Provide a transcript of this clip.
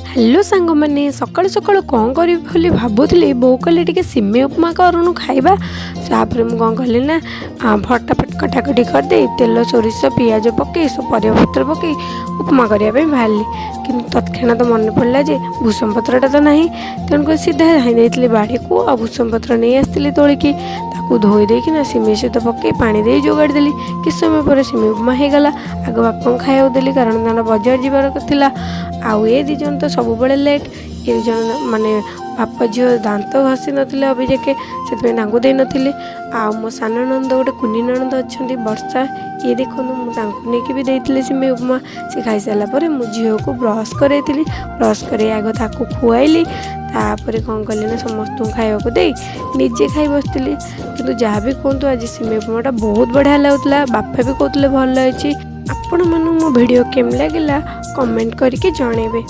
Hello ସାଙ୍ଗମାନେ, ସକାଳୁ ସକାଳୁ କ'ଣ କରିବି ବୋଲି ଭାବୁଥିଲି। ବୋଉ କହିଲେ, ଟିକେ ସିମେଇ ଉପମା କରୁନୁ, ଖାଇବା। ତାପରେ ମୁଁ କ'ଣ କଲି ନା ଫଟାଫଟ କଟାକଟି କରିଦେଇ, ତେଲ, ସୋରିଷ, ପିଆଜ ପକାଇ, ସବୁ ପରିବାପତ୍ର ପକାଇ ଉପମା କରିବା ପାଇଁ ବାହାରିଲି। କିନ୍ତୁ ତତ୍କ୍ଷଣାତ ମନେ ପଡ଼ିଲା ଯେ ଭୃସଙ୍ଗ ପତ୍ରଟା ତ ନାହିଁ। ତେଣୁକରି ସିଧା ଧାଇଁ ଦେଇଥିଲି ବାଡ଼ିକୁ ଆଉ ଭୃସଙ୍ଗ ପତ୍ର ନେଇ ଆସିଥିଲି ତୋଳିକି। ତାକୁ ଧୋଇ ଦେଇକିନା ସିମେଇ ସହିତ ପକାଇ ପାଣି ଦେଇ ଯୋଗାଡ଼ି ଦେଲି। କିଛି ସମୟ ପରେ ସିମେଇ ଉପମା ହେଇଗଲା। ଆଗ ବାପାଙ୍କୁ ଖାଇବାକୁ ଦେଲି, କାରଣ ତାଙ୍କର ବଜାର ଯିବାର ଥିଲା। ଆଉ ଏ ଦୁଇ ଜଣ ତ ସବୁବେଳେ ଲେଟ୍। ଏ ଦୁଇ ଜଣ ମାନେ ବାପ ଝିଅ ଦାନ୍ତ ଘଷି ନଥିଲେ ଅବିଯାକେ, ସେଥିପାଇଁ ତାଙ୍କୁ ଦେଇନଥିଲି। ଆଉ ମୋ ସାନ ନଣନ୍ଦ, ଗୋଟେ କୁନି ନଣନ୍ଦ ଅଛନ୍ତି, ବର୍ଷା, ଇଏ ଦେଖନ୍ତୁ, ମୁଁ ତାଙ୍କୁ ନେଇକି ବି ଦେଇଥିଲି ସିମେଇ ଉପମା। ସେ ଖାଇସାରିଲା ପରେ ମୁଁ ଝିଅକୁ ବ୍ରସ୍ କରେଇଥିଲି। ବ୍ରସ୍ କରେଇ ଆଗ ତାକୁ ଖୁଆଇଲି। ତାପରେ କ'ଣ କଲି ନା ସମସ୍ତଙ୍କୁ ଖାଇବାକୁ ଦେଇ ନିଜେ ଖାଇ ବସିଥିଲି। କିନ୍ତୁ ଯାହା ବି କୁହନ୍ତୁ, ଆଜି ସିମେଇ ଉପମାଟା ବହୁତ ବଢ଼ିଆ ଲାଗୁଥିଲା। ବାପା ବି କହୁଥିଲେ ଭଲ ହେଇଛି। ଆପଣମାନଙ୍କୁ ମୋ ଭିଡ଼ିଓ କେମିତି ଲାଗିଲା, କମେଣ୍ଟ କରିକି ଜଣେଇବେ।